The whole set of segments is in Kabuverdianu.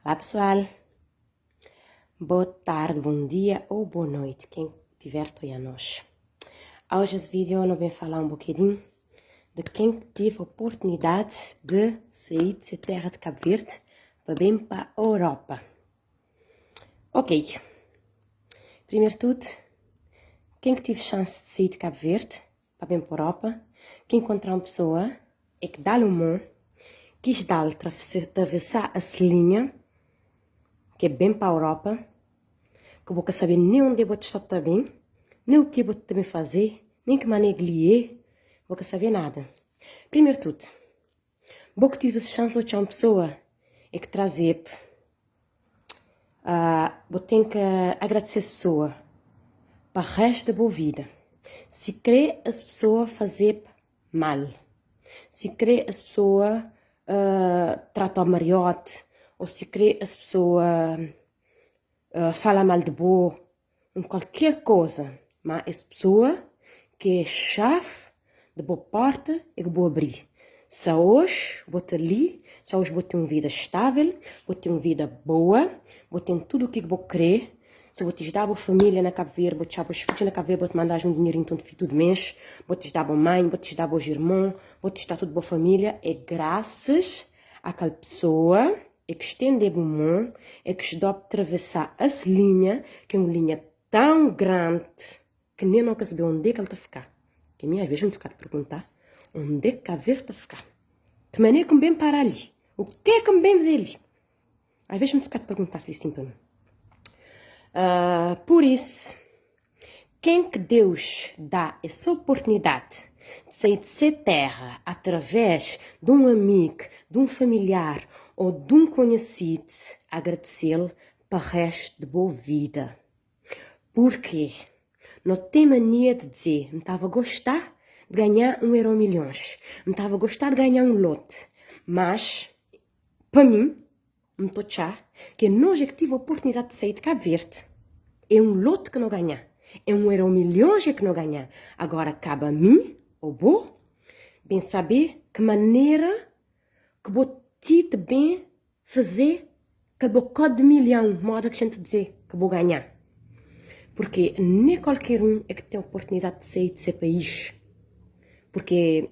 Olá pessoal, boa tarde, bom dia ou boa noite, quem tiver ta oiá nós. Hoje esse vídeo eu bem falar um bocadinho de quem tive a oportunidade de sair de sua terra de Cabo Verde para bem para a Europa. Ok, primeiro de tudo, quem que tive chance de sair de Cabo Verde pa ben pa Europa, ki enkontra un pesoa é ki da-l un mon, kis da-l travesá es linha ki é ben pa Europa, ki bo ka sabe nen unde bo ta sta ta ben, nen u ki bo ta ben faze, nen ki manera ki li é, bo ka sabe nada. Primeru tudu, Bo ki tive xansi di odja un pesoa é ki traze-b, bo ten ki agradese es pesoa pa restu di bo vida. Si kre es pesoa faze-b mal, si kre es pesoa trata-u mariódi ô si kre es pesoa fala mal di bo, un kualker koza, ma es pesoa ki é xafi di bo porta é ki bo abri. Sa oxi bo ta li, sa oxi bo ten un vida stavel, bo ten un vida boa, bo ten tudu ki bo kre, si bo ta da bo familia na Kabu Verdi, bo txa bos fidju na Kabu Verdi, bo ta manda-s un dinherinhu tudu fi tudu mes, bo ta da bo mãe, bo ta da bos irmon, bo ta da tudu bo familia, é grasas a kel pesoa É ki stende bu mon, é ki sdop travesá es linha, ki é un linha tão grande ki nen no ka sabe ondê ki el ta fká. Ki mi às vezes N ta fká ta perguntá, ondê ki Cabo Verde ta fká? Ki mané ki N ben pará li? O ke ki N ben fazê li? Às vezes N ta fká ta perguntá si li sin pa mi. Pur is, Ken ki Deus da es oportunidadi di sai di se téra através di un amigu, di un familiar ô di un konhesidu, agradese-l pa réstu di bo vida. Purkê no ten mania di dze, N tava gostá di ganhá un Euromilhons, N tava gostá di ganhá un lote, mas pa mi, N ta otxa ke nos é ki tive oportunidade de sair de Cabo Verde. É um lote que no ganhá, é um Euromilhões é que no ganhá. Agora cabe a mim ou bo bem saber que manera que bo ti te bem fazê kel bocode de milhão, moda que gente dizê, que bo ganhá. Porque nem qualquer um é que tem oportunidade de sair de seu país. Porque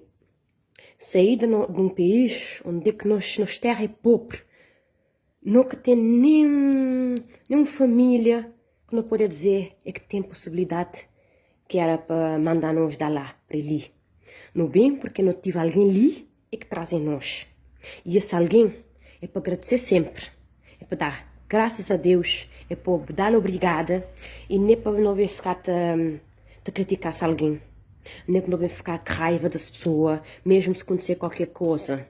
Saí de no de um país onde que nos nos terra é pobre, no ka ten nen nen un família que no pode dze é que ten possibilidade que era pa manda nos da lá pa li. No ben porque no tive alguém li é que traze nos. E esse alguém é pa agradecê sempre, é pa dá graças a Deus, é pa dal obrigada e nem pa no ben ficar ta ta criticá esse alguém, nem pa no ben ficar com raiva desse pessoa, mesmo se acontecer qualquer coisa.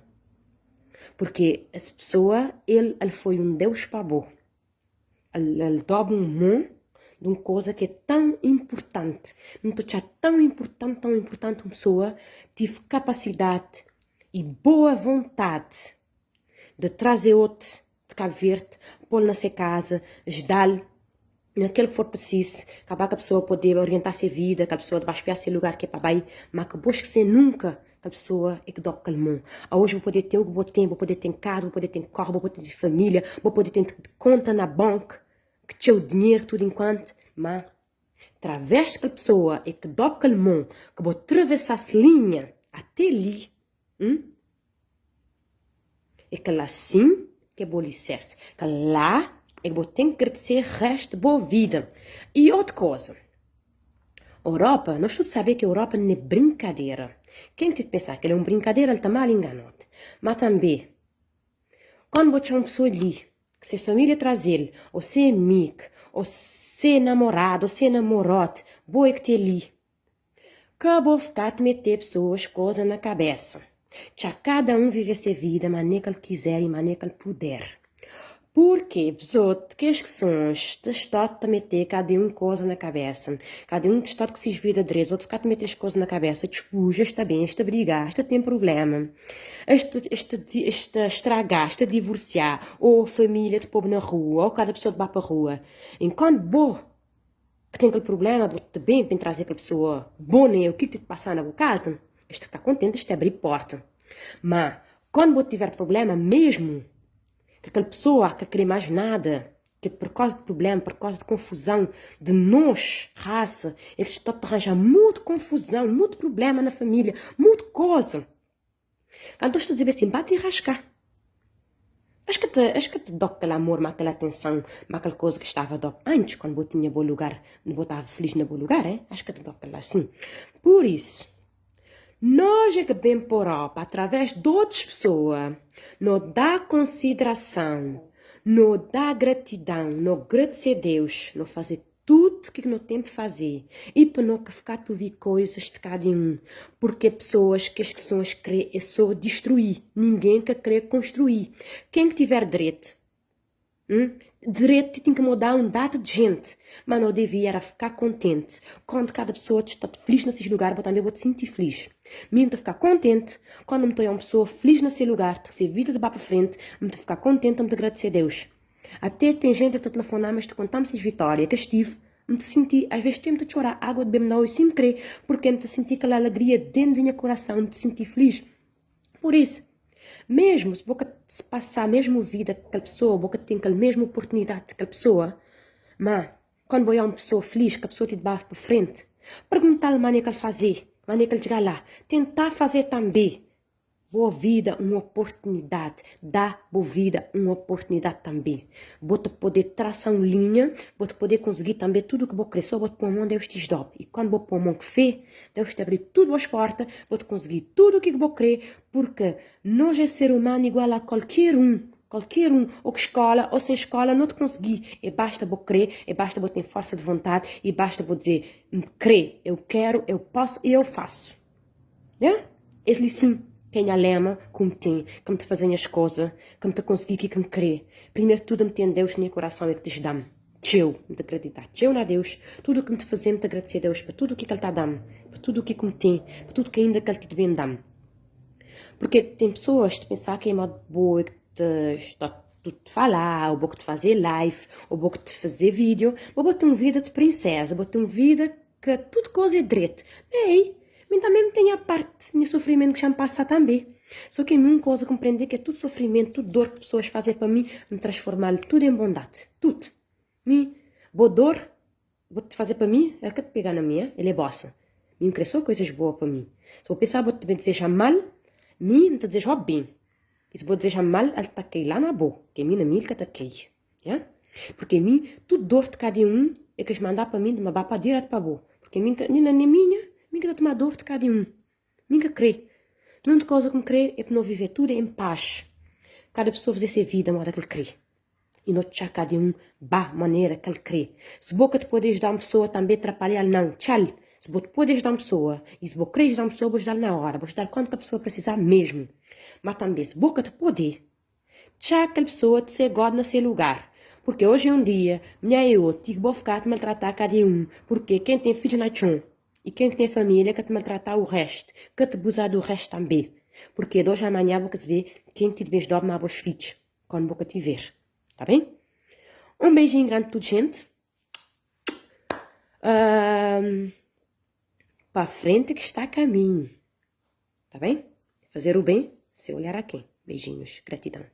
Porque esse pessoa, el, el foi um Deus pa bo. El, el dá-bu un mon di un koza ki é tão inportanti. N ta atxa tão inportanti, tão inportanti un pesoa tive kapasidadi i boa vontadi di traze otu di Kabu Verdi, pô-l na se kaza, jda-l na kel ki for prisiz, kaba ka pesoa pode orienta se vida, kel pesoa ba spia se lugar ki é pa bai, ma ka bo skese nunka Kel pesoa é ki da-bu kel mon. Aoji bu pode ten u ki bo ten, bu pode ten kaza, bu pode ten kóre, bu pode ten família, bu pode ten konta na banku ku txeu dinheru tudu enkuantu, má través di kel pesoa é ki da-bu kel mon ki bo travesá-s linha ate li, hum, é kel-la sin ki é bo lisérsi. Kel-la é ki bo ten ki gradise réstu di bo vida. I otu koza. Europa, nos tudu sabe ki Europa n'é brinkadera. Ken ki pensa kel é un brinkadera el ta mal inganóde. Má tanbê, kóndu bo txoma un pesoa li, ki se família traze-l, ô se amig, ô se namoradu, ô se namoróde, bo é ki ten li. Ka bo fká ta metê pesoas koza na kabésa. Txa kada un vivê se vida mané kel kizer i mané kel puder. Purke bzot kes ki sons ta stód ta metê kada un koza na kabesa, kada un ta stód ku sis vida dret, bzot fká ta metê es koza na kabesa, dspus es ta ben, es ta brigá, es ta ten prublema, es ta es ta es ta stragá, es ta divorsiá, ô família ta pô-b na rua, ô kada pesoa ta ba pa rua. Enkuantu bo ki ten kel prublema, bo ta ben pa traze kel pesoa bo na el, ki ti pasa na bo kaza, es ta fika kontenti, es ta abri porta. Ma kóndu bo tiver prublema mesmu. Ki kel pesoa ka kre más nada, ki por kauza di prubléma, por kauza di konfuzon di nos rasa, el sta ta ranja mutu konfuzon, mutu prubléma na família, mutu koza. Kantu es ta dizeba asin, ba ti raska. Es ka ta, es ka ta da-u kel amor, ma kel atenson, ma kel koza ki staba da-u antis, kandu bo tinha bo lugar, bo tava filis na bo lugar, eh, es ka ta da-u kel-la asin. Pur isu, nos é ki ben pa Europa através di otus pesoa, no da konsiderason, no da gratidon, no gradise Deus, no faze tudu ki no ten pa faze i pa no ka fika ta uvi koizas di kada un, purke pesoas kes ki son es kre é so distrui, ningen ka kre konstrui. Ken ki tiver dretu, hum, dretu ten ki muda un data di jenti, ma no devia era fika kontenti kondu kada pesoa ta sta flis na ses lugar, bo tanbe bo ta sinti flis. Mi N ta fika kontenti kondu N ta oia un pesoa flis na se lugar, ta se vida ta ba pa frenti, N ta fika kontenti, N ta gradise Deus. Até tem gente ta telefoná-m es ta konta-m ses vitória ke stive, N ta sinti, às vezes até N ta txorá água de bem na oi sem kre, porque N ta sinti kel alegria dentro de nha coração, N ta sinti feliz. Por isso, mesmo se bo ka passá mesmo vida ke kel pessoa, bo ka tem kel mesmo oportunidade de kel pessoa, ma quando bo é um pessoa feliz, ke pessoa te dba pa frente, perguntal mane ke el fazê, mane ke el txgá lá, tentá fazê tambe. Bo vida un oportunidad Da bo vida un oportunidad tanbe Bo ta pode trasa un linha Bo ta pode konsigi tanbe tudu ki bo kre So bo ta poi mon Deus ti judau I kandu bo poi mon ku fe Deus ta abri tudu bos porta Bo ta konsigi tudu ki bo kre Purke nos é ser umanu igual a kualker un Kualker un O ku skola o sen skola no ta konsigi É basta bo kre É basta bo ten forsa di vontadi I basta bo dize N kre Eu keru Eu posu i eu fasu. Nha? Es li sim ke nha lema ku N ten, ke N ta faze nhas koza, ke N ta konsigi ki N kre. Primeru tudu N ten Deus na nha kurason e ki ta dam txeu. N ta kredita txeu na Deus. Tudu ki N ta faze N ta agradese Deus pa tudu ki el ta dam, pa tudu ki N ten, pa tudu ki inda ki el ti ben dam. Purke ten pesoas ki ta pensa ke é modi bo e ki ta sta tudu ta fala, o bo ki ta faze live, o bo ki ta faze video, bo bo ten un vida di prinseza, bo ten un vida Ka tudu koza é dretu. Ei, mi tanbe N ten nha parti, nha sufrimentu ki xa N pasa tanbe. So ki mi un koza ki N prende ke tudu sufrimentu, tudu dor ki pesoas faze pa mi, N transformal tudu en bondadi. Tudu. Mi, bo dor, bo ta faze pa mi, el ka ta pega na mi, el é bosa. Mi N kre so koizas boa pa mi. Si bo pensa bo ta ben dizeja mal, mi N ta dizeja-u ben. I si bo dizeja mal, el ta kai la na bo, ke mi na mi el ka ta kai. Ya? Porque mi, tudo dor de cada um é que eles mandar pa mim, de ma ba pa direto pa bo. Porque mi, nem na nem minha, mi ka ta tomar dor de cada um. Mi ka crê. A única coisa que me crê é pa no viver tudo em paz. Cada pessoa fazer sua vida moda que ele crê. E no txá cada um ba maneira que ele crê. Se bo ka te pode ajudar uma pessoa, também atrapalhar não. Tchau. Se bo te pode ajudar uma pessoa, e se bo crê ajudar uma pessoa, bo ajudar na hora. Bo ajudar quando que a pessoa precisar mesmo. Mas também, se bo ka te pode, Txá kel pesoa de ser God na se lugar. Purke oje é un dia, mnhá é otu i bo fká ta maltratá kada un. Purke ken ten fidju na txon i ken ki ten família ka ta maltratá u rest, ka ta buzá du rest tanbê. Purke d'oje a manhá bo ka sbê ken ki ti dbês dob má bos fidj kond bo ka tiver. Tá ben? Un beijinho grande tudu jent. Pa frente ki sta kaminhu. Tá ben? Fazer o bem sem olhar a quem. Beijinhos. Gratidão.